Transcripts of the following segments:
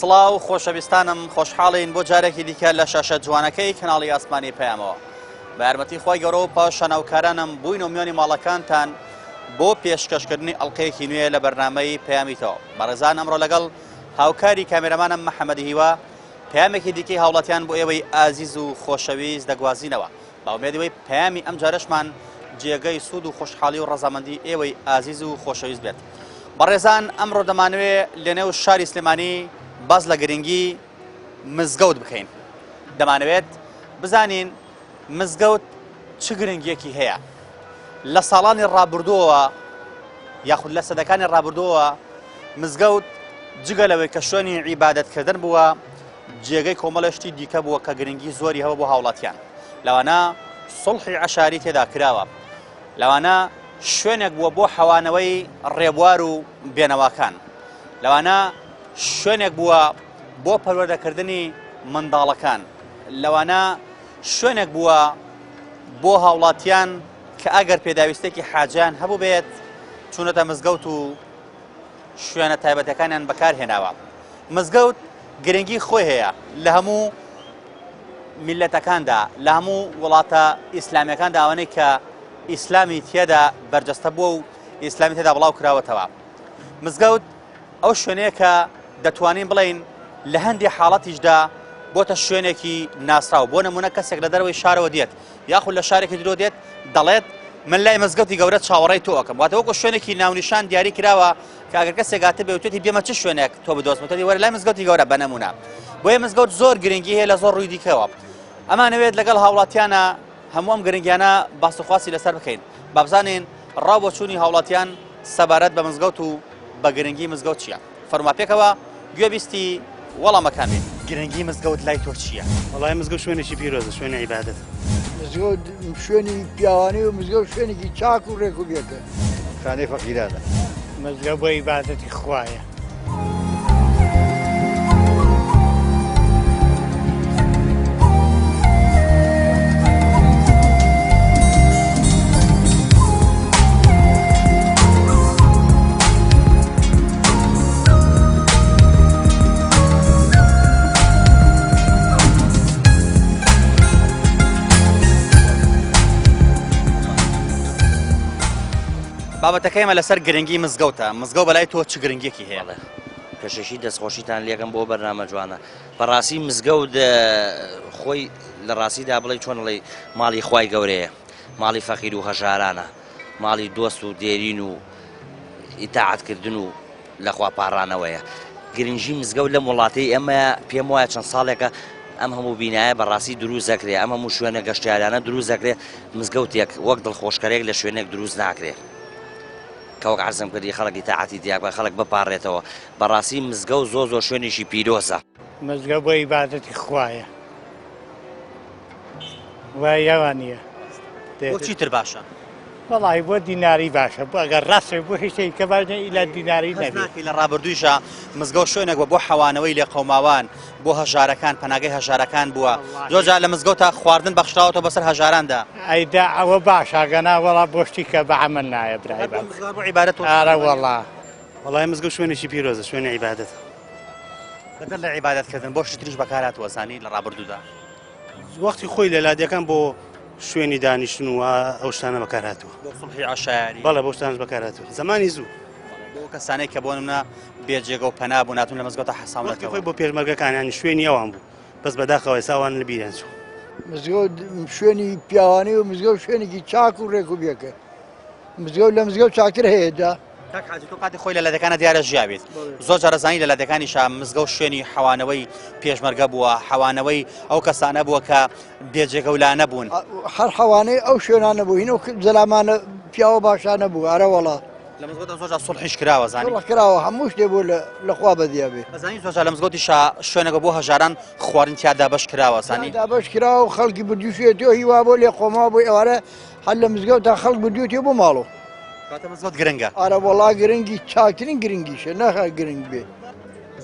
سڵاو خۆشەویستانم خۆشحاڵین بۆ جارێکی دیکە لە شاشە جوانەکەی کەناڵی ئاسمانی پەیامەوە بە یارمەتی خوای گەورە و پاش شاناوکارانم بووین و میوانی ماڵەکانتان بۆ پێشکەشکردنی ئەڵلقەیەکی نوێ لە بەرنامەی پەیامی تۆ بەڕێزان ئەمڕۆ لەگەڵ هاوکاری کامێرەمانم محەممەدی هیوا پەیامێکی دیکەی هاوڵاتیان بۆ ئێوەی ئازیز و خۆشەویست دەگوازینەوە بە ئومێدی وەی پەیامی ئەم جارەشمان جێگەی سوود و خۆشحاڵی و ڕەزامەندی ئێوەی ئازیز و خۆشەویست بێت. بەڕێزان ئەمڕۆ دەمانەوێ لەنێو شاری سلێمانی باس لە گرنگی مزگەوت بکەین. دەمانەوێت بزانین مزگەوت چ گرنگیەکی هەیە لە ساڵانی ڕابردووەوە یاخود لە سەدەکانی ڕابردووەوە مزگەوت جگە لەوەی کە شوێنی عیبادەتکردن بووە جێگەی کۆمەڵێ شتی دیکە بووە کە گرنگی زۆری هەوە بۆ هاوڵاتیان لەوانە سوڵحی عەشاری تێدا کراوە لەوانە شوێنێک بووە بۆ حەوانەوەی ڕێبوار و بێنەواکان لەوانە شوێنێک بووە بۆ پەروەردەکردنی منداڵەکان لەوانە شوێنێک بووە بۆ هاوڵاتیان کە ئەگەر پێداویستێکی حاجیان هەبوو بێت چوونەتە مزگەوت و شوێنە تایبەتەکانیان بەکارهێناوە. مزگەوت گرنگی خۆی هەیە لە هەموو میللەتەکاندا، لە هەموو وڵاتە ئیسلامیەکاندا ئەوانەی کە ئیسلامی تێدا بەرجەستە بووە و ئیسلامی تێدا بڵاو کراوەتەوە. مزگەوت ئەو شوێنەیە کە دەتوانین بڵێین لە هەندێک حاڵەتیشدا بۆتە شوێنێکی ناسراو بۆ نمونە کەسێک لە دەرەوەی شارەوە دێت یاخود لە شارێکی درۆ دێت دەڵێت من لای مزگەوتی گەورە چاوەڕێی تۆ ئەکەم واتە وەکو شوێنێکی ناونیشان دیاری کراوە کە ئەگەر کەسێک هاتبێ وتێتی بێمە چ شوێنێک تۆ بدۆزمەوە تۆ وەرە لای مزگەوتی گەورە بە نمونە بۆیە مزگەوت زۆر گرنگی هەیە لە زۆر ڕووی دیکەوە ئەمانەوێت لەگەڵ هاوڵاتیانە هەموو ئەم گرنگیانە باس و خواسی لەسەر بکەین بابزانین ڕاو بۆچوونی هاوڵاتیان سەبارەت بە مزگەوت و بە گرنگی مزگەوت چییە فەرما پێکەوە گوێبیستی وەڵامەکان بین. گرنگی مزگەوت لای تۆ چییە؟ وەڵای مزگەوت شوێنێکی پیرۆزە، شوێنی عیبادەتە. مزگەوت شوێنی پیاوانی و مزگەوت شوێنێکی چاک و ڕێک و بێکە. خانەی فەقیرانە. مزگەوت بۆ عیبادەتی خوایە. بابەتەکە ئێمە لەسەر گرنگی مزگەوتە مزگەوت بەلای تۆ چ گرنگیەکی هەیە؟ بەڵێ پێشەکی دەستخۆشیتان لێکەم بۆ بەرنامە جوانە بەڕاستی مزگەوت خۆی لە ڕاستیدا بڵێ چۆن ڵێ ماڵی خوای گەورەیە ماڵی فەقیر و هەژارانە ماڵی دۆست و دێرین و ئیتاعەت کردن و لەخوا پاڕانەوەیە. گرنگی مزگەوت لەم وڵاتەی ئێمە پێم وایە چەند ساڵێکە ئەم هەموو بینایە بەڕاستی دروست دەکرێ ئەم هەموو شوێنە گەشتیارانە دروست دەکرێ مزگەوتێک وەک دڵخۆشکەرێک لە شوێنێک دروست ناکرێ کە وەک عەرزم کردی خەڵک ئیتاعەتی تیا بکا خەڵک بپاڕێتەوە بەڕاستی مزگەوت زۆر زۆر شوێنێکی پیرۆزە. مزگەوت بۆ ئیبادەتی خوایە وایە وا نییە؟ بۆ چیتر باشە؟ وەڵاهی بۆ دیناری باشە بۆ ئەگەر ڕاستێ بۆ هیچ شتێکی کە باش نیە ئیلا دیناری هەست نەبێ. ناکەی لە ڕابردوویشا مزگەوت شوێنێک بووە بۆ حەوانەوەی لێقەوماوان بۆ هەژارەکان پەناگەی هەژارەکان بووە زۆر جار لە مزگەوتا خواردن بەخشراوەتەوە بەسەر هەژاراندا. ئەی دا ئەوە باشە گەنا وەڵا بۆ شتی کە بە عەمەل نایە برای هەر بۆ باش. مزگەوت بۆ عیبادەت و ئارە وەڵا. وەڵای مزگەوت شوێنێکی پیرۆزە شوێنی عیبادەتە. بەدەر لە عیبادەت کردن بۆ شتی تریش بەکار هاتووە زانی لە ڕابردوودا. وەختی خۆی لە لادێکان بۆ شوێنی دانیشتن و ئەو شتانە بەکار هاتووە. بۆ سوڵحی عەشایەری. بەڵێ بۆ شتانەش بەکار هاتووە زەمانی زوو. بۆ کەسانێک کە بۆ نمونە بێ جێگە و پەنا بوون هاتوون لە مزگەوتە حەساونەتەوە. وەختی خۆی بۆ پێشمەرگەکان یانی شوێنی ئەوان بوو بەس بەداخەوە ئێستا ئەوان لە بیریان چوو. مزگەوت شوێنی پیاوانی و مزگەوت شوێنێکی چاک و ڕێک و بێکە. مزگەوت لە مزگەوت چاکتر هەیە جا. کاک حاجی تۆ کاتی خۆی لە لادێکانە دیارە ژیاویت زۆر جارە زانی لە لادێکانیشا مزگەوت شوێنی حەوانەوەی پێشمەرگە بووە حەوانەوەی ئەو کەسانە بووە کە بێجێگە و لانە بوون. هەر حەوانەی ئەو شوێنانە بوو هینەو زەلامانە پیاوە باشانە بوو ئەرە وەڵا. لە مزگەوتە زۆر جار سوڵحیش کراوە زانی. سوڵح کراوە هەموو شتێ بوو لە خوا بەدیا بێ. زانی زۆر جار لە مزگەوتیشا شوێنێکە بۆ هەژاران خواردن تیا دابەش کراوە زانی. دابەش کراوە و خەڵکی بردووشێتەوە هیوا بۆ لێ قۆما بۆ ئێوارە هەر لە مزگەوتا خەڵک بردوویەتی بۆ ماڵۆ. کەواتە مزگەوت گرنگە. ئەرە وەڵا گرنگی چاکترین گرنگیشە نەخا گرنگ بێ.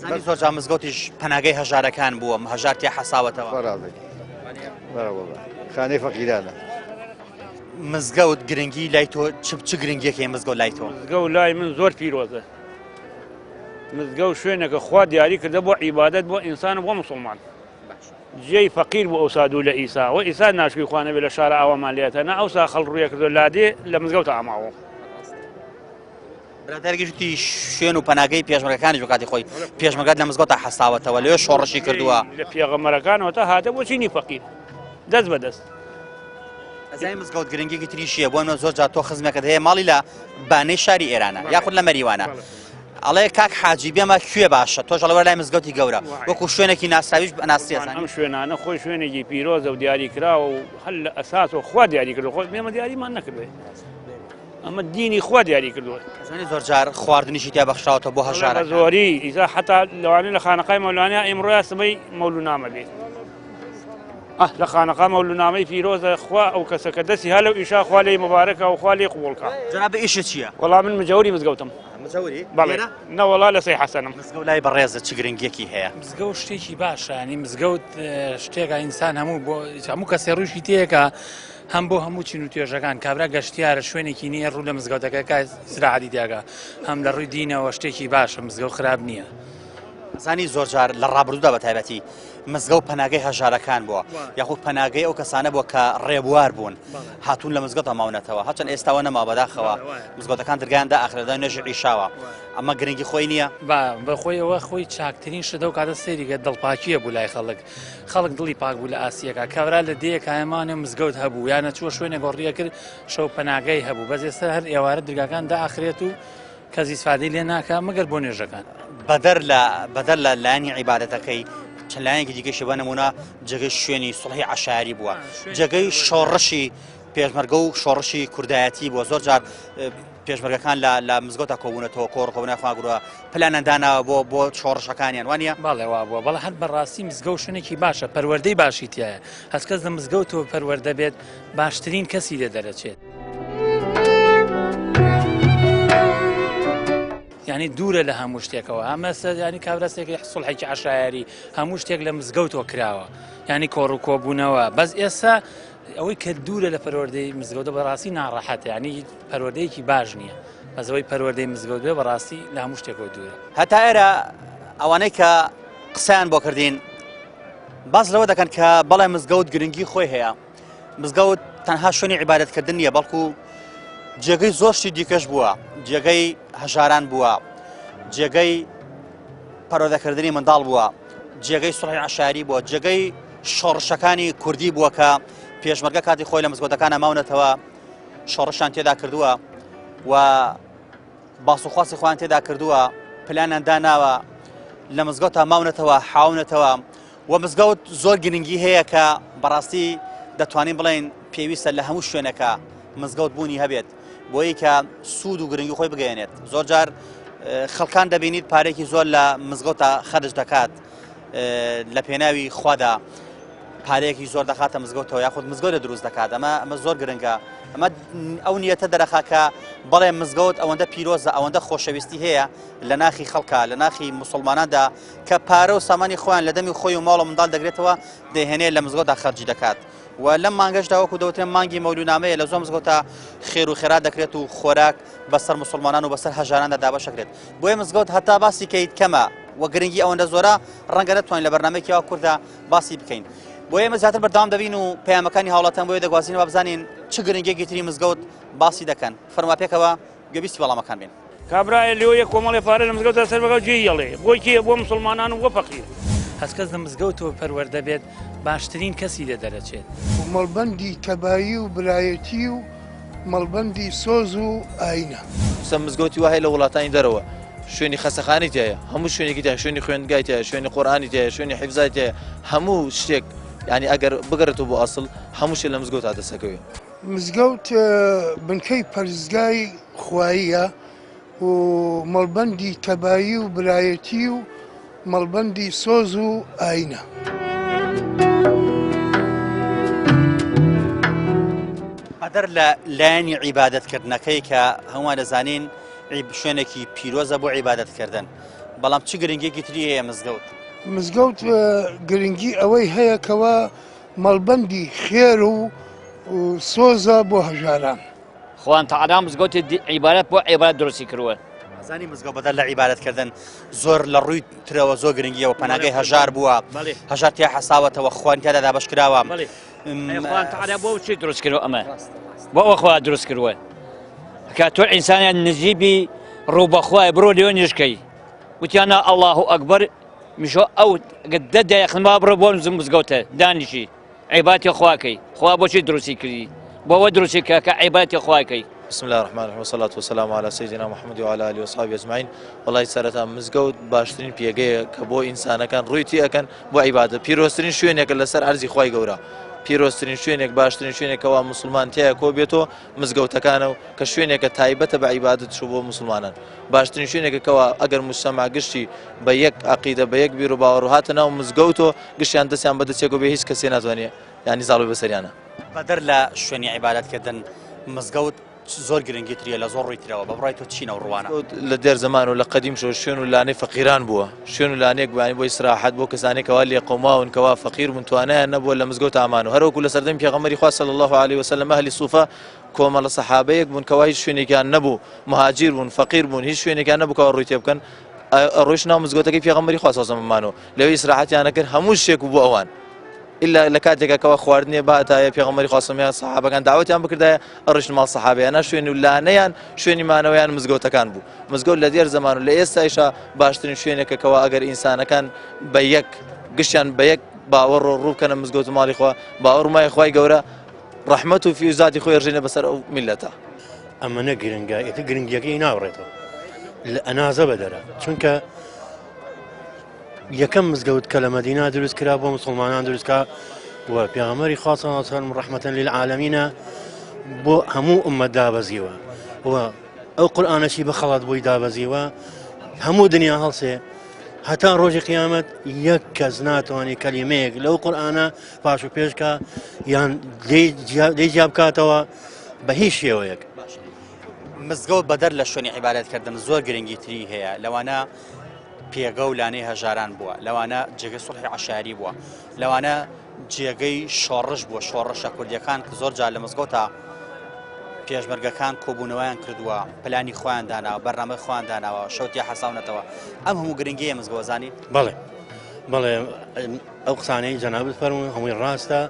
زانی زۆر جار مزگەوتیش پەناگەی هەژارەکان بووە هەژار تیا حەساوەتەوە. بەڕێ وەڵا خانەی فەقیرانە. مزگەوت گرنگی لای تۆ چ چ گرنگیەک هەیە مزگەوت لای تۆ؟ مزگەوت لای من زۆر پیرۆزە. مزگەوت شوێنێکە خوا دیاری کردە بۆ عیبادەت بۆ ئینسان و بۆ موسڵمان. جێی فەقیر بوو ئەوسا دوو لە ئیسا وە ئیسا ناشکری خوا نەبێ لە شارە ئاوامان لێتە نا ئەوسا خەڵ ڕوویە کردو لادێ لە مزگەوتە ئاماوە. برادەر گشتی شوێن و پەناگەی پێشمەرگەکانیش بۆ کاتی خۆی پێشمەرگەت لە مزگەوتا حەساوەتەوە لەوێ شۆڕشی کردووە. لە پێغەمبەرەکانەوە تا هاتە بۆ چینی فەقیر دەست بە دەست. ئەزای مزگەوت گرنگیەکی تریشیە بۆ نمونە زۆر جار تۆ خزمێکت هەیە ماڵی لە بانەی شاری ئێرانە یاخود لە مەریوانە ئەڵێ کاک حاجی بێمە کوێ باشە تۆش ئەڵێ وەرە لای مزگەوتی گەورە وەکو شوێنێکی ناسراویش ناسری ئەزانی. ئەم شوێنانە خۆی شوێنێکی پیرۆزە و دیاری کراوە و هەر لە ئەساسەوە خوا دیاری کردووە خۆ ئێمە دیاریمان نەکردووە ئەمە دینی خوا دیاری کردووە. ئەزانی زۆر جار خواردنیشی تیا بەخشراوەتەوە بۆ هەژارەکان. بە زۆری ئیسا حەتا لەوانەیە لە خانەقای مەولانیا ئیمڕۆ یا سبەی مەولونامە بێت. ئه لە خانەقا مەولونامەی پیرۆزە خوا ئەو کەسە کە دەستی ها لەو ئیشا خوا لێی مبارەکە و خوا لێی قبوڵ کا. جەنابت ئیشت چییە؟ وەڵا من مجەوری مزگەوتم. مجەوری؟ بەڵێ. نەوەڵا لە سەی حەسەنم. مزگەوت لای بەڕێزت چ گرنگیەکی هەیە؟ مزگەوت شتێکی باشە ینی مزگەوت شتێکە ئینسان هەموو بۆ هەموو کەسێ ڕووشی تێکە هەم بۆ هەموو چین و توێژەکان کابرا گەشتیارە شوێنێکی نییە ڕوو لە مزگەوتەکە کە ئیسراحەتی تیاکە هەم لە ڕووی دینەوە شتێکی باشە مزگەوت خراپ نییە. زانی زۆر جار لە ڕابردوودا بە تایبەتی مزگەوت پەناگەی هەژارەکان بووە یاخود پەناگەی ئەو کەسانە بووە کە ڕێبوار بوون هاتوون لە مزگەوتە ماونەتەوە هەچەند ئێستاوە نەما بەداخەوە مزگەوتەکان درگایان داخرا نوێژی عیشاوە ئەمە گرنگی خۆی نییە؟ با بەخۆیەوە خۆی چاکترین شتە و کاتە سەیری کە دڵپاکیە بوو لای خەڵک خەڵک دڵی پاک بوو لە ئاسیەکە کابرا لە دێیەک هایمانێ مزگەوت هەبوو یانە چووە شوێنێک گۆڕیە کرد شەو پەناگەی هەبوو بەس ئێستا هەر ئێوارە درگاکان داخرێت و کەس ئیسفادەی لێ ناکا مەگەر بۆ نوێژەکان. بەدەر لە بەدەر لە لایەنی عیبادەتەکەی چەند لایەنێکی دیکەشی بە نمونە جێگەی شوێنی سوڵحی عەشایەری بووە جێگەی شۆڕشی پێشمەرگە و شۆڕشی کوردایەتی بووە زۆر جار پێشمەرگەکان لە لە مزگەوتا کۆبوونەتەوە کۆڕ کۆبوونە خواگرەوە پلانیان داناوە بۆ بۆ شۆڕشەکانیان وانە بەڵێ وا بووە بەڵێ هەر بەڕاستی مزگەوت شوێنێکی باشە پەروەردەی باشی تایە هەست کەس لە مزگەوتەوە پەروەردە بێت باشترین کەسی لێ دەرەچێت. یعنی دوورە لە هەموو شتێکەوە ئەمە ینی کابراسێکی سڵحێکی عشایری هەموو شتێک لە مزگەوتەوە کراوە ینی کۆڕ و کۆبوونەوە بەس ئێستا ئەوەی کە دوورە لە پەروەردەی مزگەوتە بەڕاستی ناڕەحەتە ینی پەروەردەیەکی باش نییە بەزەوەی پەروەردەی مزگەوت بێ بەڕاستی لە هەموو شتێکەوە دوورە. هەتا ئێرە ئەوانەی کە قسەیان بۆ کردین باس لەوە دەکەن کە بەڵێ مزگەوت گرنگی خۆی هەیە مزگەوت تەنها شوێنی عیبادەتکردن نییە بەڵکو جێگەی زۆر شتی دیکەش بووە جێگەی هەژاران بووە جێگەی پەرۆدەکردنی منداڵ بووە جێگەی سڵحی عشاری بووە جێگەی شۆڕشەکانی کوردی بووە کە پێشمەرگە کاتی خۆی لە مزگەوتەکانە ماونەتەوە شۆڕشان تێدا کردووە و باس و خواسی خۆیان تێدا کردووە پلانیان داناوە لە مزگەوتا ماونەتەوە حاونەتەوە و مزگەوت زۆر گرنگی هەیە کە بەڕاستی دەتوانین بڵێن پێویستە لە هەموو شوێنەکە مزگەوت بوونی هەبێت بۆیە کە سوود و گرنگی خۆی بگەێنێت زۆر جار خەڵکان دەبینیت پارێکی زۆر لە مزگەوتە خەرج دەکات لە پێناوی خوادا پارەیەکی زۆر دەخاتە مزگەوتەوە یاخود مزگەوتە دروست دەکات ئەمە ئەمە زۆر گرنگە ئەمە ئەو نیەتە دەرەخا کە بەڵێ مزگەوت ئەوەندە پیرۆزە ئەوەندە خۆشەویستی هەیە لە ناخی خەڵکە لە ناخی مسلماناندا کە پارە و سامانی خۆیان لە دەمی خۆی و ماڵ و منداڵ دەگرێتەوە دەهێنێ لە مزگەوتدا خەرجی دەکات و لەم مانگەشدا وەکو دەوترێن مانگی مەولونامەیە لە زۆر مزگەوتە خێر و خێرات دەکرێت و خۆراک بەسەر مسلمانان و بەسەر هەژاراندا دابەشەکرێت بۆیە مزگەوت هەتا باسی کەیت کەمە و گرنگی ئەوەندە زۆرە ڕەنگە نەتوانین لە بەرنامەیەکی وا کوردە باسی بکەین بۆیە ئێمە زیاتر بەردەوام دەبین و پەیامەکانی هاوڵاتیان بۆیە دەگوازینەوە بزانین چ گرنگیەکی تری مزگەوت باسی دەکەن فەرما پێکەوە گوێبیستی وەڵامەکان بین. کابرایە لۆ یە کۆمەڵێ پارە لە مزگەوتا سەر بەکا جێی یەڵێ بۆ کێ بۆ مسوڵمانان و بۆ فەقیر. هەست کەس لە مزگەوتەوە پەروەردە بێت باشترین کەسی لێ دەرەچێت. مەڵبەندی تەبایی و برایەتی و مەڵبەندی سۆز و ئاینە. سە مزگەوتی وا هەیە لە وڵاتانی دەرەوە شوێنی خەسەخانەی تایە هەموو شوێنێکی تایە شوێنی خوێندگای تایە شوێنی قورئانی تایە شوێنی حیفزای تایە هەموو شتێک یعنی ئەگەر بگەڕێتەوە بۆ ئەسڵ هەموو شتێک لە مزگەوتا دەسەکەوێ. مزگەوت بنکەی پەرستگای خواییە و مەڵبەندی تەبایی و برایەتی و مەڵبەندی سۆز و ئاینە. بەدەر لە لایەنی عیبادەتکردنەکەی کە هەمووان دەزانین شوێنێکی پیرۆزە بۆ عیبادەتکردن بەڵام چ گرنگێکی تری هەیە مزگەوت؟ مزگەوت گرنگی ئەوەی هەیە کەوا مەڵبەندی خێر و سۆزە بۆ هەژاران. خوان تەعالا مزگەوتی عیبادەت بۆ عیبادەت دروستی کردووە. زانی مزگەوت بەدەر لە عیبادەت کردن زۆر لە ڕووی ترەوە زۆر گرنگیەوە پەناگەی هەژار بووە هەژار تیا حەساوەتەوە خوان تیادا دابەش کراوە. تعالی بۆ چی دروست کردوە ئەمە بۆ ئەوە خوا دروست کردووە کە تۆ ئینسانیان نزیبی ڕوو بەخوای بڕۆ لێ نوێژکەی وتیانە ئەڵڵاه ئەکبەر میشۆ ئەو دە دەیەخن با بڕۆ بۆ مزگەوتە دانیشی عیباتی خواکەی خوا بۆچی دروستی کردی بۆوە دروستی کە کە عیباتی خواکەی. بسم اللە الرحمن الرحیم والصلاة والسلام علی سیدنا محمد وعلی آله وصحبه اجمعین وەڵی سەرەتا مزگەوت باشترین پێگەیە کە بۆ ئینسانەکان ڕووی تی ئەکەن بۆ عیبادە پیرۆزترین شوێنێکە لەسەر ئەرزی خوای گەورە پیرۆزترین شوێنێک باشترین شوێنێکەوە مسلمان تایە کۆ بێتەوە مزگەوتەکانە و کە شوێنێکە تایبەتە بە عیبادت شو بۆ مسلمانان باشترین شوێنێکە کەوا ئەگەر مجتەمع گشتی بە یەک عەقیدە بە یەک بیر و باوەڕ هاتە ناو مزگەوتەوە گشتیان دەستیان بە دەستێک و بێ هیچ کەسێ ناتوانێ یانی زاڵ بێ بەسەریانە. بەدەر لە شوێنی عیبادەت کردن مزگەوت زۆر گرنگی تریە لە زۆر ڕووی ترەوە بە بڕای تۆ چینە و ڕوانە؟ لە دێر زەمان و لە قەدیم شەوە شوێن و لانەی فەقیران بووە شوێن و لانەیەک بووە یانی بۆ ئیسراحەت بۆ کەسانێک کەوا لێقەوماون کەوا فەقیر بوون توانایان نەبووە لە مزگەوت ئامان و هەروەکو لە سەردەمی پێغەمبەری خوا صلی اللە علیه وسلم ئەهلی سوفە کۆمەڵە سەحابەیەک بوون کەوا هیچ شوێنێکیان نەبوو مهاجیر بوون فەقیر بوون هیچ شوێنێکیان نەبوو کەوا ڕووی تێ بکەن ڕۆیشت ناو مزگەوتەکەی پێغەمبەری خوا صلی اللە علیه وسلم مانەوە لەوێ ئیسراحەتیان نەکرد هەموو شتێک بوو بۆ ئەوان ئیلا لە کاتێکا کەوا خواردنێ باتایە پێغەمبەری خوا صلی اللە علیه وسلم سەحابەکان داوەتیان بکردایە ئەڕۆیشتن ماڵ سەحابەیانە شوێن و لانەیان شوێنی مانەوەیان مزگەوتەکان بوو مزگەوت لە دێر زەمان و لە ئێستایشا باشترین شوێنێکە کەوا ئەگەر ئینسانەکان بە یەک گشتیان بە یەک باوەڕ و ڕوو بکەنە مزگەوت و ماڵی خوا باوەڕ و مای خوای گەورە ڕەحمەت و فیوزاتی خۆی ڕژێنێ بەسەر ئەو میللەتە. ئەمەنە گرنگە ئیتر گرنگیەکەی ناوڕێتەوە لە ئەنازە بەدەرە چونکە یەکەم مزگەوت کە لە مەدینا دروست کرا بۆ مسلمانان دروستکا و پێغەمبەری خوا صلی الله علیه وسلم ڕەحمەتەن للعالمینە بۆ هەموو ئومەت دابەزیوە و ئەو قورئانەشی بە خەڵات بۆی دابەزیوە هەموو دنیا هەڵسێ هەتا ڕۆژی قیامەت یەک کەس ناتوانێت کەلیمەیەک لەو قورئانە پاش و پێشکە یان لێی جیا بکاتەوە بە هیچ شێوەیەک. مزگەوت بەدەر لە شوێنی عیبادەتکردن زۆر گرنگی تری هەیە لەوانە پێگە و لانەی هەژاران بووە لەوانە جێگەی سوڵحی عەشایەری بووە لەوانە جێگەی شۆڕش بووە شۆڕشە کوردیەکان کە زۆر جار لە مزگەوتە پێشمەرگەکان کۆبوونەوەیان کردووە پلانی خۆیان داناوە بەرنامەی خۆیان داناوە شەوتیا حەساونەتەوە ئەم هەموو گرنگیە مزگەوەزانی بەڵێ بەڵێ ئەو قسانەی جەنابت فەرموو هەمووی ڕاستە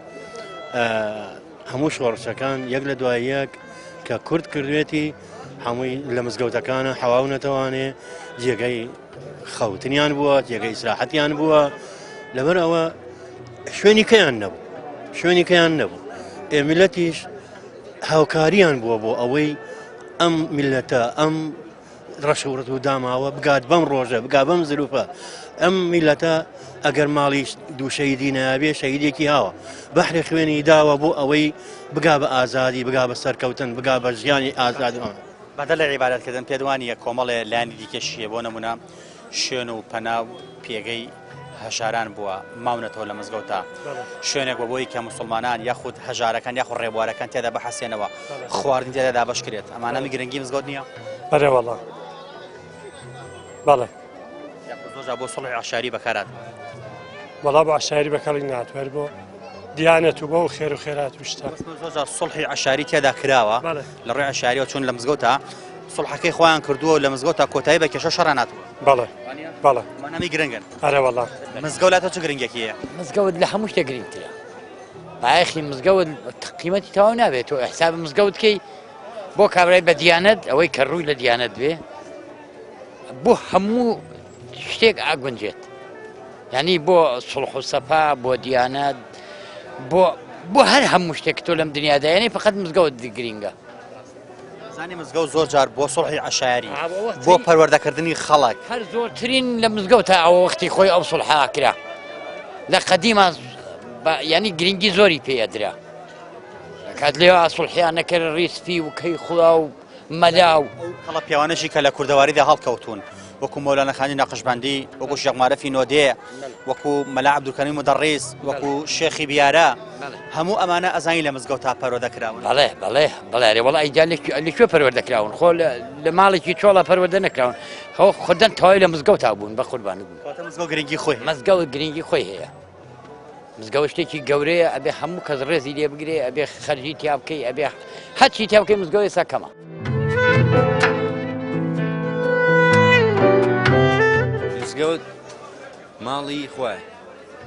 هەموو شۆڕشەکان یەک لە دوای یەک کە کورد کردوێتی هەمووی لە مزگەوتەکانە حەواونەتەوانێ جێگەی خەوتنیان بووە جێگەی ئیسراحەتیان بووە لەبەر ئەوە شوێنی کەیان نەبوو شوێنی کەیان نەبوو ئێ میلەتیش هاوکاریان بووە بۆ ئەوەی ئەم میلەتە ئەم ڕەشوڕت و داماوە بگات بەم ڕۆژە بگا بەم زروفە ئەم میلەتە ئەگەر ماڵی دوو شەیدی نابێ شەیدێکی هاوە بەحری خوێنی داوە بۆ ئەوەی بگا بە ئازادی بگا بە سەرکەوتن بگا بە ژیانی ئازاد. بەدەر لە عیبادەتکردن پێت وانییە کۆمەڵێ لایەنی دیکەشی هەیە بۆ نمونە شوێن و پەنا و پێگەی هەژاران بووە ماونەتەوە لە مزگەوتە شوێنێک بە بۆی کە مسلمانان یاخود هەژارەکان یاخود ڕێبوارەکان تێدا بحەسێنەوە خواردن تێدا دابەش کرێت ئەمانە گرنگی مزگەوت نییە؟ بەرێ وەڵا بەڵێ زۆر بۆ سڵی عشاری بەکارات وەڵا بۆ عشاری بەکەڵی ناتوەر بۆ دیانەت و بۆ خێر و خێرات و شتە زۆر سڵحی عشاری تێدا کراوە لە ڕێ عشاریەوە چون لە مزگەوتە سڵحەکەی خۆیان کردووە لە مزگەوت تا کۆتایی بە کێشە شەڕ ناتوە بەڵێ بەڵێ مانامی گرنگن ئەرە وەڵا مزگەوت لاتە چ گرنگێکی هەیە مزگەوت لە هەموو شتێک گرنگترە بایەخی مزگەوت قیمەتی تەواو نابێت تۆ حساب مزگەوت کەی بۆ کابرای بە دیانەت ئەوەی کە ڕووی لە دیانەت بێ بۆ هەموو شتێک ئاگونجێت یعنی بۆ سڵح و سەفا بۆ دیانەت بۆ بۆ هەر هەموو شتێک تۆ لەم دنیادا یعنی فقط مزگەوت گرینگە زانی مزگەوت زۆر جار بۆ سڵحی عشایری بۆ پەروەردەکردنی خەڵک هەر زۆرترین لە مزگەوت ئەوە وەختی خۆی ئەو سڵحا کرا لە قەدیما ینی گرنگی زۆری پێ ئەدرا کات لێوە سڵحیان نەکرد ڕیسپی و کەی خوا و مەلا و ئەو کەڵە پیاوانەشی کە لە کوردەواریدا هەڵکەوتوون وەکو مەولانا خانی نەقشبەندی وەکو شێخ مارەفی نۆدێ وەکو مەلا عەبدولکەریم مودەڕیس وەکو شێخی بیارە هەموو ئەمانە ئەزانی لە مزگەوتا پەروەردە کراون. بەڵێ بەڵێ بەڵێ ئەرێ وەڵا ئیجا لە کوێ پەروەردە کراون خۆ لە ماڵێکی چۆڵە پەروەردە نەکراون خۆ خودەن تەواوی لە مزگەوتا بوون بە قوربانت بم. واتە مزگەوت گرنگی خۆی هەیە. مزگەوت گرنگی خۆی هەیە. مزگەوت شتێکی گەورەیە ئەبێ هەموو کەس ڕێزی لێ بگرێ ئەبێ خەرجی تیا بکەی ئەبێ هەرچی تیا بکەی مزگەوت ئێستا کەمە. مزگەوت ماڵی خوایە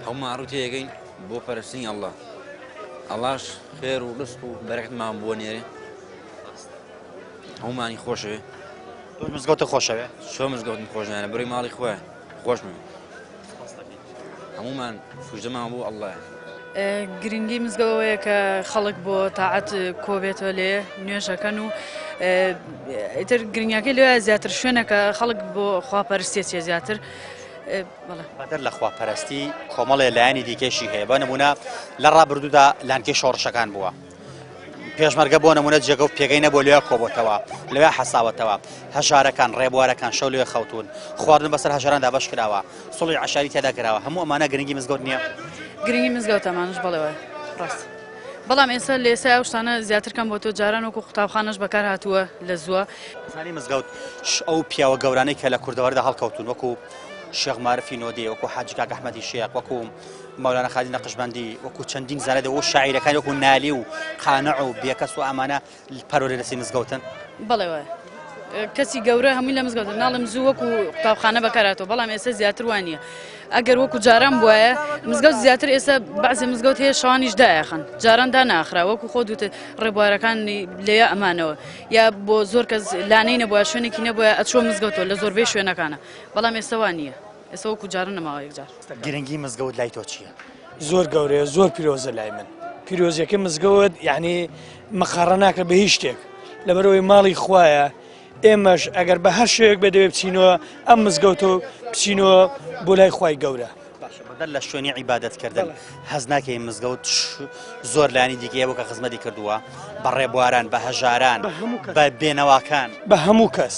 هەموومان ڕوو تێگەین بۆ پەرستنی ئەڵڵا ئەڵاش خێر و ڕزق و بەرەکەتمان بۆ نێرێ هەموومانی خۆشەوێ تۆ مزگەوتە خۆشەوێ چۆن مزگەوتم خۆش نانە بڕی ماڵی خۆیان خۆشمەوێ هەموومان سوژدەمان بۆ ئەڵڵایە. گرنگی مزگەوت ئەوەیە کە خەڵک بۆ تاعەت کۆبێتەوە لێ نوێژەکەن و ئیتر گرنگەکەی لێ زیاتر شوێنەکە خەڵک بۆ خواپەرستێ چێ زیاتر بەدەر لە خواپەرستی کۆمەڵێ لایەنی دیکەشی هەیە بە نمونە لە ڕابردوودا لانکەی شۆڕشەکان بووە پێشمەرگە بۆ نمونە جێگە و پێگەی نەبوو لەوێ کۆبۆتەوە لەوێ حەساوەتەوە هەژارەکان ڕێبوارەکان شەو لەوێ خەوتون خواردن بەسەر هەژاراندا بەش کراوە سڵی عشاری تێدا کراوە هەموو ئەمانە گرنگی مزگەوت نییە گرنگی مزگەوت ئەمانش بەڵێ وایە ڕاست بەڵام ئێستا لە ئێستا ئەو شتانە زیاتر کەم بۆ تۆ جاران وەکو قوتابخانەش بەکار هاتووە لە زووە زانی مزگەوت ئەو پیاوە گەورانەی کە لە کوردەواردا هەڵکەوتون وەکو شێخ مارفی نۆدێ وەکو حاجی کاک ئەحمەدی شێخ وەکو مەولانا خالید نەقشبەندی وەکو چەندین زانای و شاعیرەکانی وەکو نالی و قانع و بێکەس و ئەمانە پەروەردەی دەستی مزگەوتن؟ بەڵێ وایە کەسی گەورە هەمووی لە مزگەوتن ناڵم زوو وەکو قوتابخانە بەکاراتەوە بەڵام ئێستا زیاتر وان نییە ئەگەر وەکو جاران بواە مزگەوت زیاتر ئێستا بەعزی مزگەوت هەیە شەوانیش دایەخەن جاران دا ناخرا وەکو خۆ دوتە ڕێبوارەکانی لێ ئەمانەوە یا بۆ زۆر کەس لانەی نەبووە شوێنێکی نەبووە ئەچوە مزگەوتەوە لە زۆربەی شوێنەکانە بەڵام ئێستا وان نییە. ئێستا وەکو جاران نەماوە یەکجار. گرنگی مزگەوت لای تۆ چییە؟ زۆر گەورەیە زۆر پیرۆزە لای من پیرۆزیەکەی مزگەوت یعنی مەقاڕە ناکە بە هیچ شتێک لەبەرەوەی ماڵی خوایە ئێمەش ئەگەر بە هەر شێوەیەک بێ دەوێ بچینەوە ئەم مزگەوت و بچینەوە بۆ لای خوای گەورە. باشە بەدەر لە شوێنی عیبادەت کردن هەست ناکەی مزگەوت زۆر لایەنی دیکەی هەبوو کە خزمەتی کردووە بە ڕێبواران بە هەژاران بە بێنەواکان بە هەموو کەس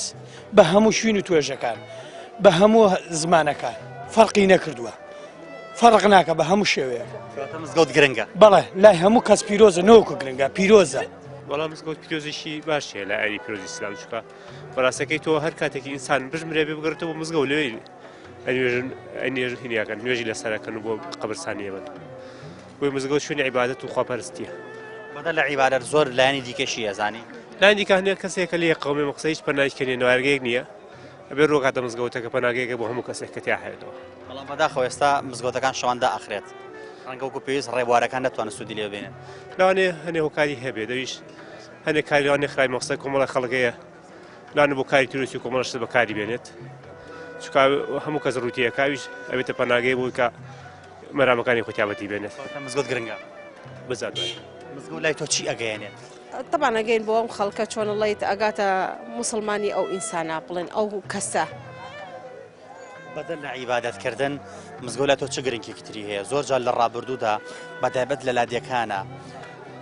بە هەموو شوین و توێژەکان بە هەموو زمانەکان فەرقی نەکردووە فەرق ناکە بە هەموو شێوەیەک مزگەوت گرنگە بەڵێ لای هەموو کەس پیرۆزە نەوەکو گرنگە پیرۆزە وەڵام مزگەوت پیرۆزیشی باش هەیە لە ئاینی پیرۆزی ئیسلام چونکە بەڕاستەکەی تۆ هەر کاتێکی ئینسان بژمرێ بێ بگەڕێتەوە بۆ مزگەوت لەوێ ئەنوێژن ئەنێژن هینیاکەن نوێژی لەسەرەکەن و بۆ قەبرستانی ئەبەن بۆی مزگەوت شوێنی عیبادەت و خواپەرستیە. بەدەر لە عیبادەت زۆر لایەنی دیکەشی ئەزانی؟ لایەنی دیکە هەندێک کەسێک کە لێ قەومێ مقسە هیچ پەنایش کە نیە نوارگەیەک نییە ئەبێ ڕووکاتە مزگەوتەکە پەناگەیەکە بۆ هەموو کەسێک کە تیا هەیەتەوە. بەڵام بەداخەوە ئێستا مزگەوتەکان شەوان دائەخرێت ڕەنگە وەکو پێویست ڕێبوارەکان نەتوانن سوودی لێ ببینن. لەوانەیە هەنێ هۆکاری هەبێت ئەویش هەنێک کاری لەوانەیە خراپی مەقسە کۆمەڵە خەڵک هەیە لانە بۆ کاری تروسی و کۆمەڵە شت بەکاری بێنێت چونکە هەموو کەس ڕووتیەکە ئەویش ئەبێتە پەناگەی بۆی کە مەرامەکانی خۆی تابەتی بێنێت. مزگەوت گرنگە. بزات وایە. مزگەوت لای تۆ چی ئەگەیەنێت؟ تەبعەن ئەگەین بۆ ئەم خەڵکە چۆن ئەڵێیت ئەگاتە موسڵمانی ئەو ئینسانە بڵێن ئەو کەسە. بەدەر لە عیبادەت کردن مزگەوت لای تۆ چ گرنگێکی تری هەیە؟ زۆر جار لە ڕابردوودا بە تایبەت لە لادێکانە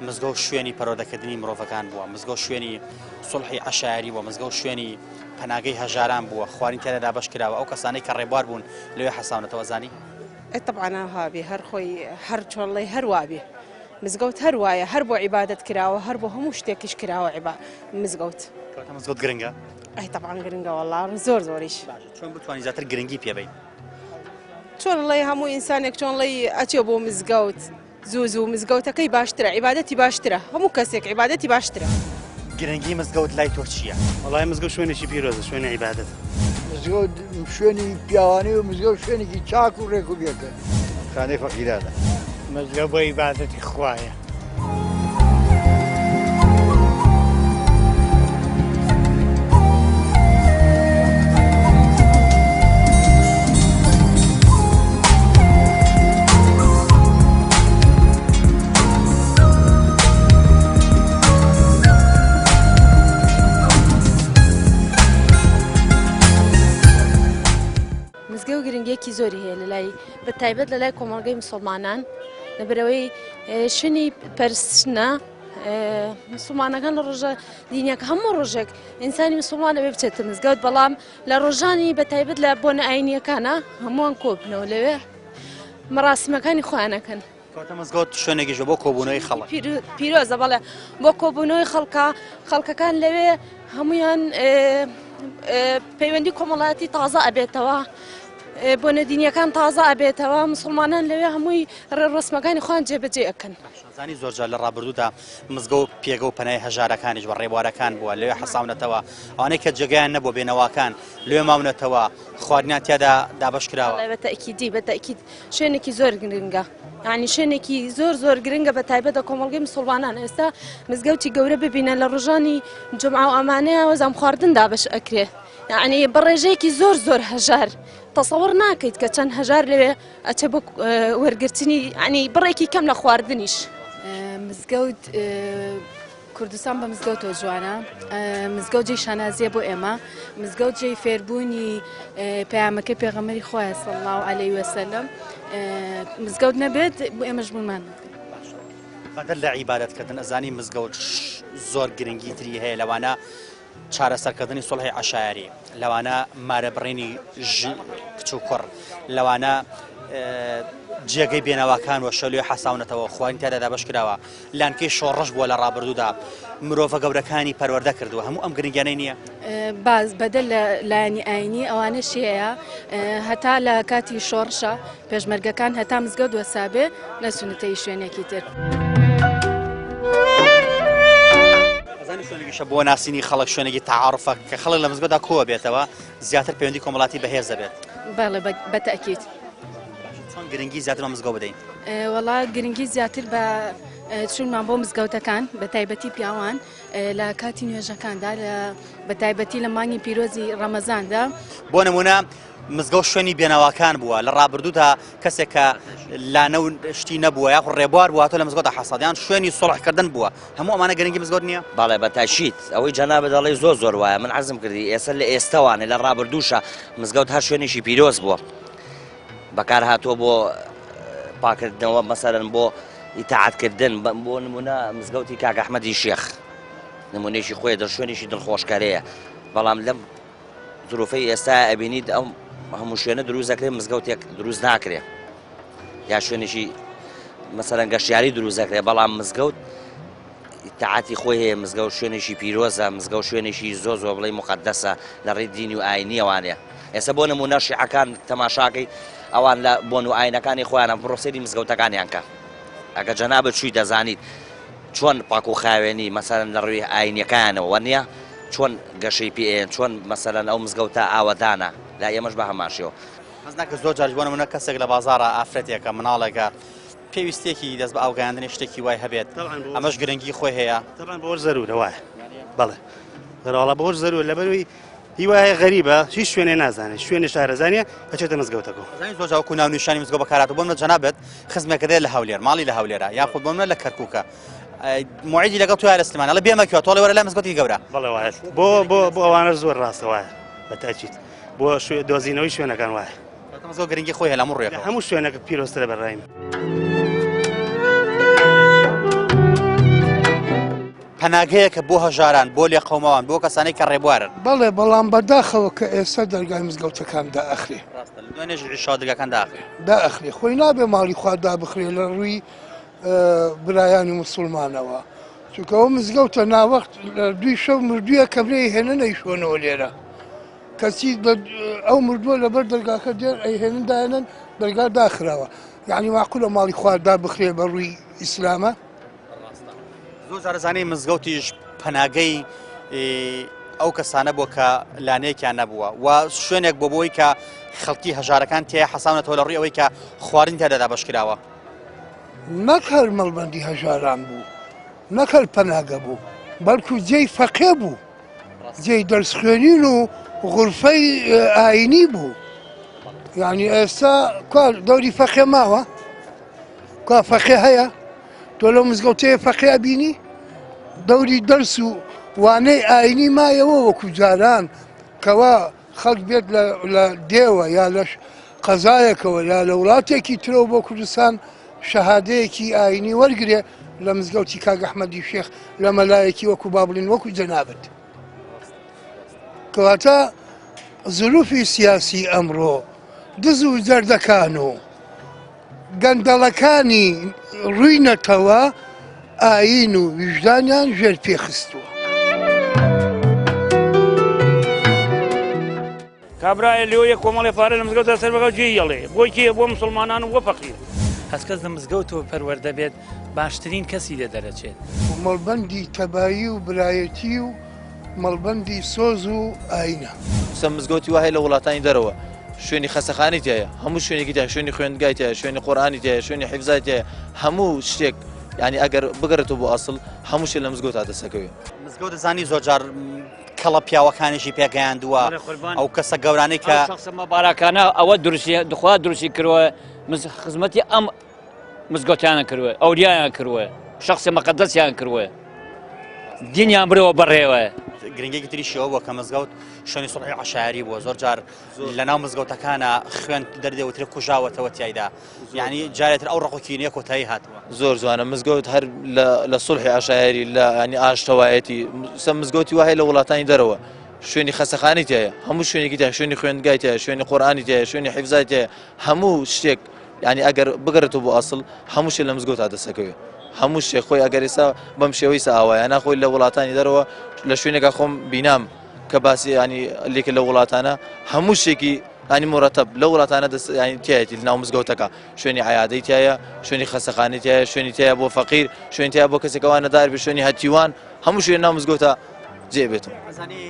مزگەوت شوێنی پەروەردەکردنی مرۆڤەکان بووە، مزگەوت شوێنی سوڵحی عەشایەری بووە، مزگەوت شوێنی پەناگەی هەژاران بووە، خواردن تیادا دابەش کراوە، ئەو کەسانەی کە ڕێبوار بوون لەوێ حەساونەتەوە ئەزانی؟ ئەی تەبعەن ئەوها بێ هەر خۆی هەر چۆن ڵێی هەر وابێ مزگەوت هەر وایە هەر بۆ عیبادەت کراوە هەر بۆ هەموو شتێکیش کراوە عیبا مزگەوت. کەواتە مزگەوت گرنگە؟ ئەی تەبعەن گرنگە وەڵا زۆر زۆریش. باشە چۆن بتوانین زیاتر گرنگی پێ بەین؟ چۆن ڵێی هەموو ئینسانێک چۆن ڵێی ئەچێ بۆ مزگەوت زوو زوو مزگەوتەکەی باشترە عیبادەتی باشترە هەموو کەسێک عیبادەتی باشترە. گرنگی مزگەوت لای تۆ چییە؟ وەڵای مزگەوت شوێنێکی پیرۆزە شوێنی عیبادەتە. مزگەوت شوێنی پیاوانی و مزگەوت شوێنێکی چاک و ڕێک و بێکە. خانەی فەقیرانە. مزگەوت بۆ عیبادەتی خوایە. مزگەوت گرنگیەکی زۆری هەیە لە لای بە تایبەت لە لای کۆمەڵگەی مسلمانان لەبەرەوەی شوێنی پەرستنە مسلمانەکان لە ڕۆژە دینیەکە هەموو ڕۆژێک ئینسانی مسلمان ئەبێ بچێتە مزگەوت بەڵام لە ڕۆژانی بە تایبەت لە بۆنە ئاینیەکانە هەمووان کۆبنەوە لەوێ مەراسیمەکانی خۆیانەکەن. کەواتە مزگەوت شوێنێکیشە بۆ کۆبوونەوەی خەڵک. پیرۆزە بەڵێ بۆ کۆبوونەوەی خەڵکە خەڵکەکان لەوێ هەمویان پەیوەندی کۆمەڵایەتی تازە ئەبێتەوە. بۆنە دینیەکان تازە ئەبێتەوە مسلمانان لەوێ هەمووی ڕێوڕەسمەکانی خۆیان جێبەجێ ئەکەن. زانی زۆر جار لە ڕابردوودا مزگەوت پێگە و پەنای هەژارەکانیش بە ڕێبوارەکان بووە لەوێ حەساونەتەوە ئەوانەی کە جێگایان نەبووە بێنەواکان لەوێ ماونەتەوە خواردنیان تیادا دابەش کراوە. بەڵێ بە تەئکیدی بە تەئکید شوێنێکی زۆر گرنگە یعنی شوێنێکی زۆر زۆر گرنگە بە تایبەت لە کۆمەڵگەی مسوڵمانان ئێستا مزگەوتی گەورە ببینە لە ڕۆژانی جومعە و ئەمانەیە وەزام خواردن دابەش ئەکرێ یعنی بە ڕێژەیەکی زۆر زۆر هەژار تەسەوڕ ناکەیت کە چەند هەژار لەوێ ئەچێ بۆ وەرگرتنی یعنی بڕێکی کەم لە خواردنیش. مزگەوت کوردستان بە مزگەوتەوە جوانە مزگەوت جێی شانازیە بۆ ئێمە مزگەوت جێی فێربوونی پەیامەکەی پێغەمبەری خوایە صلی الله علیه وسلم مزگەوت نەبێت بۆ ئێمەش بوونمان بەدەر لە عیبادەتکردن ئەزانی مزگەوت زۆر گرنگی تری هەیە لەوانە چارەسەرکردنی سوڵحی عەشایەری، لەوانە مارەبڕینی کچ و کوڕ، لەوانە جێگەی بێنەواکان و شەلوێ حەساونەتەوە، خواردن تیادا دابەش کراوە، لانکەی شۆڕش بووە لە ڕابردوودا، مرۆڤە گەورەکانی پەروەردە کردووە، هەموو ئەم گرنگیانەی نییە؟ باز بەدەر لە لایەنی ئاینی ئەوانەشی هەیە، هەتا لە کاتی شۆڕشە پێشمەرگەکان هەتا مزگەوت وەسابێ نەچوونەتە هیچ شوێنێکی تر. ئەزانی شوێنێکیشە بۆ ناسینی خەڵک شوێنێکی تەعاروفە کە خەڵک لە مزگەوتدا کۆ بێتەوە زیاتر پەیوەندی کۆمەڵاتی بەهێز دەبێت. بەڵێ بە تەئکید. چۆن گرنگی زیاتر بە مزگەوت بدەین؟ وەڵا گرنگی زیاتر بە چوونمان بۆ مزگەوتەکان بە تایبەتی پیاوان لە کاتی نوێژەکاندا بە تایبەتی لە مانگی پیرۆزی ڕەمەزاندا. بۆ نمونە مزگەوت شوێنی بێنەواکان بووە لە ڕابردوودا کەسێک کە لانە و شتی نەبووە یاخود ڕێبوار بووە هاتووە لە مزگەوتدا حەسادیان شوێنی سوڵحکردن بووە هەموو ئەمانە گرنگی مزگەوت نییە؟ بەڵێ بە تاکید ئەوەی جەنابت دەڵێی زۆر زۆر وایە من عەرزم کردی ئێستا لە ئێستەوانێ لە ڕابردووشا مزگەوت هەر شوێنێکی پیرۆز بووە بەکار هاتووە بۆ پاکردنەوە مەسەرەن بۆ ئیتاعەتکردن بۆ نمونە مزگەوتی کاک ئەحمەدی شێخ نمونەیەکی خۆی دڵ شوێنێکی دڵخۆشکەرەیە بەڵام لەم زروفەی ئێستا ئەبینیت ئەو هەموو شوێنە دروست دەکرێت مزگەوتێک دروست ناکرێت یا شوێنێکی مەسەرەن گەشتیاری دروست دەکرێت بەڵام مزگەوت تەعاتی خۆی هەیە مزگەوت شوێنێکی پیرۆزە مزگەوت شوێنێکی زۆ زۆ بڵێ مقدەسە لە ڕێی دینی و ئاینیەوانەیە ئێستا بۆ نمونە شیعەکان تەماشاکەی ئەوان لە بۆن و ئاینەکانی خۆیانە بڕۆ سەیری مزگەوتەکانیان کە ئەگە جەنابت چووی دەزانیت چۆن پاک و خاوێنی مەسەلەن لە ڕووی ئاینیەکایانەوە وەنیە چۆن گەشەی پێ ئەیەن چۆن مەسەلەن ئەو مزگەوتە ئاوەدانە لای ئێمەش بە هەمان شێوە. هەست ناکە زۆر جاریش بۆ نمونە کەسێک لە بازاڕە ئافرەتێکە مناڵێکە پێویستیەکی دەست بە ئاوگەیاندنی شتێکی وای هەبێت ئەمەش گرنگی خۆی هەیە. تەبعەن بۆ زەرورە وایە بەڵێ بەرەواڵا بۆ زەرورە لەبەروی هیوایە غەریبە هیچ شوێنێ نازانێت شوێنێ شارەزانە ئەچێتە مزگەوتەکە زانی زۆر جاوەکو ناونیشانی مزگەوت بەکارهاتوو بۆ منە جەنابت خزمێکە دێت لە هەولێر ماڵی لە هەولێرە یاخود بۆ منە لە کەرکووکە موعیدی لەگەڵ تۆیا لە سلێمانی ئەڵێ بێمە کوێ تۆڵێ وەرە لای مزگەوتی گەورە بەڵێ وایە بۆ بۆ بۆ ئەوانە زۆر ڕاستە وایە بە تاکید بۆ دۆزینەوەی شوێنەکان وایە زۆر گرنگی خۆی هەیە لە هەموو ڕوویەکەوە هەموو شوێنەکە پیرۆزترە بە ڕای من. پەناگەیەکە بۆ هەژاران، بۆ لێقەوماوان، بۆ کەسانێک کە ڕێبوارن. بەڵێ، بەڵام بەداخەوە کە ئێستا دەرگای مزگەوتەکان دائەخرێ. ڕاستە، لە دوێنێش عیشاوە دەرگاکان دائەخرێ. دائەخرێ، خۆی نابێ ماڵی خوا دابخرێ لە ڕووی برایانی موسڵمانەوە، چونکە ئەوە مزگەوتە ناوەخت لە دووی شەو مردوویە کەبرێ ئەیهێنن ئەیشۆنەوە لێرە، کەچی ئەو مردووە لەبەر دەرگاکە دێن ئەیهێنن دایەنن دەرگا داخراوە، یەعنی ماقولە ماڵی خوا دابخرێ بە ڕووی ئیسلامە؟ زۆر جار زانی مزگەوتیش پەناگەی ئەو کەسانە بووە کە لانەیەکیان نەبووە و شوێنێک بۆ بۆی کە خەڵکی هەژارەکان تێ حەساونەتەوە لە ڕووی ئەوەی کە خواردن تێدا دابەش کراوە. نەک هەر مەڵبەندی هەژاران بوو، نەک هەر پەناگە بوو، بەڵکو جێی فەقێ بوو، جێی دەرس خوێنین و غورفەی ئاینی بوو. یعنی ئێستا کوا دەوری فەقێ ماوە؟ کوا فەقێ هەیە؟ تۆ لەو مزگەوتەیە فەقێ ئەبینی؟ دەوری دەرس و وانەی ئاینی مایەوە وەکو جاران کەوا خەڵک بێت لە دێوە یا لە قەزایەکەوە یا لە وڵاتێکی ترەوە بۆ کوردستان شەهادەیەکی ئاینی وەرگێ لە مزگەوتی کاک ئەحمەدی شێخ لە مەلایەکی وەکو با بڵین وەکو جەنابت کەواتە زروفی سیاسی ئەمڕۆ دز و جەردەکان و گەندەڵەکانی ڕووی نەتەوە، ئایین و ویژدانیان ژێر پێ خستووە. کابرایە لێوە کۆمەڵی پارە لە مزگەوتە سەر بەگە جێی یەڵێ بۆی کێ بۆ مسلمانان و بۆ فەقیر. هەست کەس لە مزگەوتەوە پەروەردە بێت باشترین کەسی لێ دەرەچێت. مەڵبەندی تەبایی و برایەتی و مەڵبەندی سۆز و ئاینە. سە مزگەوتی وا هەیە لە وڵاتانی دەرەوە شوێنی خەسەخانەی تایە هەموو شوێنێکی تایە شوێنی خوێندگای تایە شوێنی قورئانی تایە شوێنی حیفزای تایە هەموو شتێک یعنی ئەگەر بگەڕێتەوە بۆ ئەسڵ هەموو شتێک لە مزگەوت دەسەکەوێ. مزگەوت دەزانی زۆر جار کەڵە پیاوەکانیشی پێگەیاندووە ئەو کەسە گەورانەی کە شخصە مبارەکانە ئەوە دروستی دخوا دروستی کردووە خزمەتی ئەم مزگەوتیانە کردووە ئەولیایان کردووە شخصی مقدسیان کردووە دینیان برەوە بەڕێوە. گرنگێکی تریشی ئەوە بووە کە مزگەوت شوێنی سوڵحی عەشایەری بووە زۆر جار لەناو مزگەوتەکانە خوێن دەردێوترێ کوژاوەتەوە تیایدا یعنی جارێتر ئەو ڕق و کینەیە کۆتایی هاتووە. زۆر جوانە مزگەوت هەر لە سوڵحی عەشایەری لە ینی ئاشتەوایەتی سە مزگەوتی وا هەیە لە وڵاتانی دەرەوە شوێنی خەسەخانەی تایە هەموو شوێنێکی تایە شوێنی خوێندگای تایە شوێنی قورئانی تایە شوێنی حیفزای تایە هەموو شتێک یعنی ئەگەر بگەڕێتەوە بۆ ئەسڵ هەموو شتێک لە مزگەوت دەسەکەوێ هەموو شتێک خۆی ئەگەر ئێستا بەم شێوەی سە ئاوایە ناخۆی لە وڵاتانی دەرەوە لە شوێنێکا خۆم بینام کە باسی ینی لێکە لە وڵاتانە هەموو شتێکی ینی مرەتەب لە وڵاتانە دەست ینی تایەتی لەناو مزگەوتەکە شوێنی عیادەی تایە شوێنی خەسەخانەی تایە شوێنی تایە بۆ فەقیر شوێنی تایە بۆ کەسێکەوە نەدار بێ شوێنی هەتیوان هەموو شوێن ناو مزگەوتە جێ بێتەوە. ئەزانی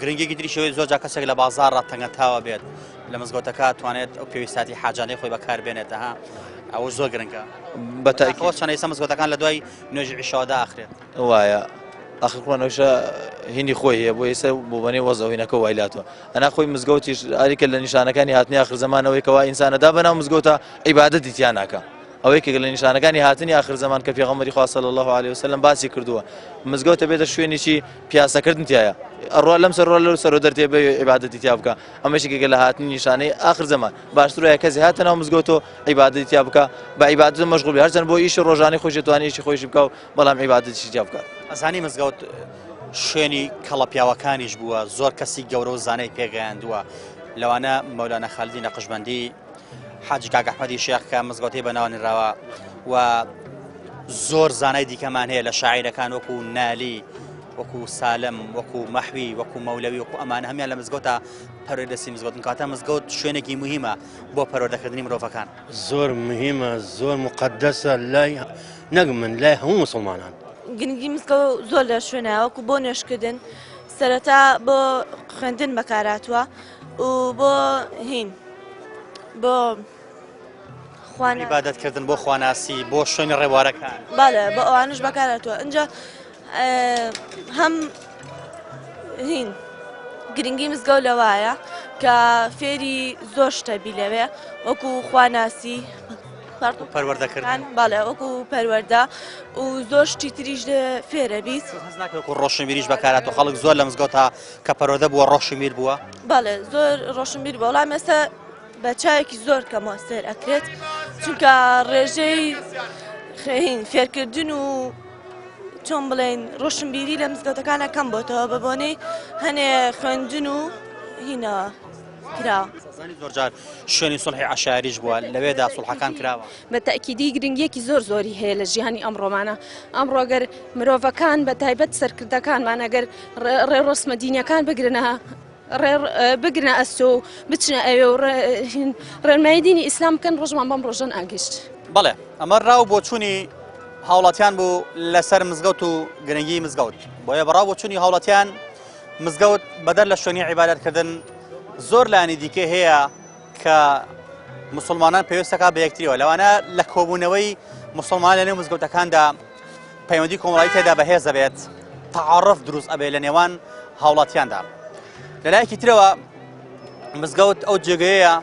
گرنگێکی تری شێوەی زۆر جا کەسێک لە بازاڕ تەنگەتاوە بێت لە مزگەوتەکە توانێت ئەو پێویستاتی حاجانەی خۆی بەکار بێنێتە ها ئەوە زۆر گرنگە بەتاکەوە چەند ئێستا مزگەوتەکان لە دوای نوێژی عیشاوە داخرێت وایە ئەخر خوانەوەشە هینی خۆی هەیە بۆ ئێستا بۆ بەنێ وەزە هینەکە وای لاتوە ئەنا خۆی مزگەوتیش ئاریکە لە نیشانەکانی هاتنی آخر زەمانەوەی کەوا ئینسانەدا بەناو مزگەوتە عیبادەتی تیا ناکە ئەوەی کە لە نیشانەکانی هاتنی آخر زەمان کە پێغەمبەری خوا صلی الله علیه وسلم باسی کردووە مزگەوتە بێتە شوێنێکی پیاسەکردن تایە ئەڕوا لەم سەر لەو سەر دەرتێ بە عیبادەتی تیا بکە ئەمەش یەکێکە لە هاتنی نیشانەی آخر زەمان باشتر وایە کەسی هاتە ناو مزگەوت و عیبادەتی تیا بکە بە عیبادەت مەشغوڵ بێ هەرچەند بۆ ئیشی ڕۆژانەی خۆشی توانێ ئیشی خۆیشی بکە و بەڵام عیبادەتیشی تیا بکات. ئەزانی مزگەوت شوێنی کەڵە پیاوەکانیش بووە زۆر کەسی گەورە و زانای پێگەیاندووە لەوانە مەولانا خالدی نەقشبەندی حاجی کاک ئەحمەدی شێخ کە مزگەوتی بەناوە نراوە و زۆر زانای دیکەمان هەیە لە شاعیرەکان وەکو نالی وەکو سالم وەکو مەحوی وەکو مەولەوی وەکو ئەمانە هەمیان لە مزگەوتە پەروەردەسی مزگەوتن کاتە مزگەوت شوێنێکی مهمە بۆ پەروەردەکردنی مرۆڤەکان. زۆر مهمە زۆر مقدسە لای نەک من لای هەموو مسلمانان. گرنگی مزگەوت زۆر لە شوێنە وەکو بۆ نوێژکردن سەرەتا بۆ خوێندن بەکارهاتووە و بۆ هین بۆ خوانە عیبادەتکردن بۆ خواناسی بۆ شوێنی ڕێوارەکان بەڵێ بۆ ئەوانش بەکارهاتووە ئینجا هەم هین گرنگی مزگەوت لەوایە کە فێری زۆر شتە بی لەوێ وەکو خواناسی پەروەردەکردن بەڵێ وەکو پەروەردە و زۆر شتی تریش فێرە بیت هەست ناکەی وەکو ڕۆشنبیریش بەکارات و خەڵک زۆر لە مزگەوتە کە پەروەردە بووە ڕۆشنبیر بووە بەڵێ زۆر ڕۆشنبیر بووە بەڵام ئێستا بە چاوێکی زۆر کەمەوە سێر ئەکرێت چونکە ڕێژەی خێین فێرکردن و چۆن بڵێن ڕۆشنبیری لە مزگەوتەکانە کەم بۆتەوە بە بۆنەی هەنێ خوێندن و هینەوە کرا. زانی زۆر جار شوێنی سوڵحی عەشایەریش بووە لەوێدا سوڵحەکان کراوە. بە تەئکیدی گرنگیەکی زۆر زۆری هەیە لە ژیانی ئەمڕۆمانە ئەمڕۆ گەر مرۆڤەکان بە تایبەت سەرکردەکانمان ئەگەر ڕێوڕەسمە دینیەکان بگرنە بگرنە ئەستۆ و بچنە ئەوێ و ڕێنمایی دینی ئیسلام بکەن ڕۆژمان بەم ڕۆژە ناگەیشت. بەڵێ ئەمە ڕا و بۆچوونی هاوڵاتیان بوو لەسەر مزگەوت و گرنگی مزگەوت بۆیە بەڕا بۆچوونی هاوڵاتیان مزگەوت بەدەر لە شوێنی عیبادەتکردن زۆر لایەنی دیکەی هەیە کە مسلمانان پێویستەکە بە یەکتریەوە لەوانە لە کۆبوونەوەی مسلمان لە نێو مزگەوتەکاندا پەیوەندی کۆمەڵایی تێدا بەهێز دەبێت تعارف دروست ئەبێت لە نێوان هاوڵاتیاندا لە لایەکی ترەوە مزگەوت ئەو جێگەیە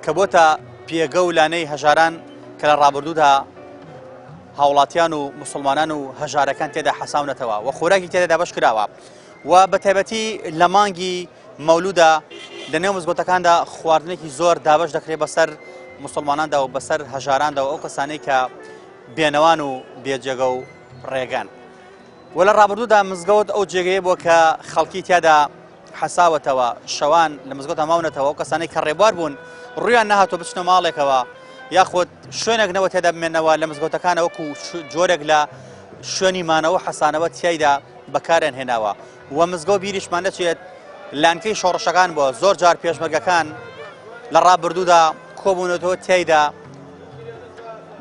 کە بۆتە پێگە و لانەی هەژاران کە لە ڕابردوودا هاوڵاتیان و مسلمانان و هەژارەکان تێدا حەساونەتەوە و خۆراکی تێدا دابەش کراوە و بە تایبەتی لە مانگی مەولودا لە نێو مزگەوتەکاندا خواردنێکی زۆر دابەش دەکرێت بەسەر مسلماناندا و بەسەر هەژاراندا و ئەو کەسانەی کە بێنەوان و بێجێگە و ڕێگەن. و لە ڕابردوودا مزگەوت ئەو جێگەیە بووە کە خەڵکی تیادا حەساوەتەوە، شەوان لە مزگەوتدا ماونەتەوە، ئەو کەسانەی کە ڕێبوار بوون ڕوویان نەهاتووە بچنە ماڵێکەوە یاخود شوێنێک نەوە تێدا بمێنەوە لە مزگەوتەکانە وەکو جۆرێک لە شوێنی مانەوە حەسانەوە تیایدا بەکاریان هێناوە و مزگەوت بیریشمان نەچێت لانکەی شۆڕشەکان بووە زۆر جار پێشمەرگەکان لە ڕابردوودا کۆبوونەتەوە تیایدا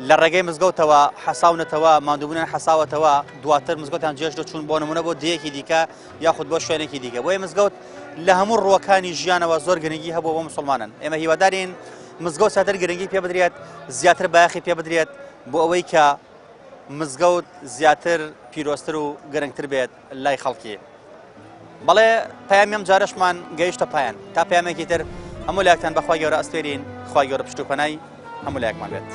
لە ڕێگەی مزگەوتەوە حەساونەتەوە ماندووبوونیان حەساوەتەوە دواتر مزگەوتیان جێژ چوون بۆ نمونە بۆ دێیەکی دیکە یاخود بۆ شوێنێکی دیکە بۆیە مزگەوت لە هەموو ڕووەکانی ژیانەوە زۆر گرنگی هەبوو بۆ مسلمانان ئێمە هیوادارین مزگەوت زیاتر گرنگی پێ بدرێت زیاتر بایەخی پێ بدرێت بۆ ئەوەی کە مزگەوت زیاتر پیرۆزتر و گرنگتر بێت لای خەڵکی. بەڵێ پەیامی ئەم جارەشمان گەیشتە پایان تا پەیامێکی تر هەموو لایەکتان بەخوای گەورە ئەسپێرین خوای گەورە پشت و پەنای هەموو لایەکمان بێت.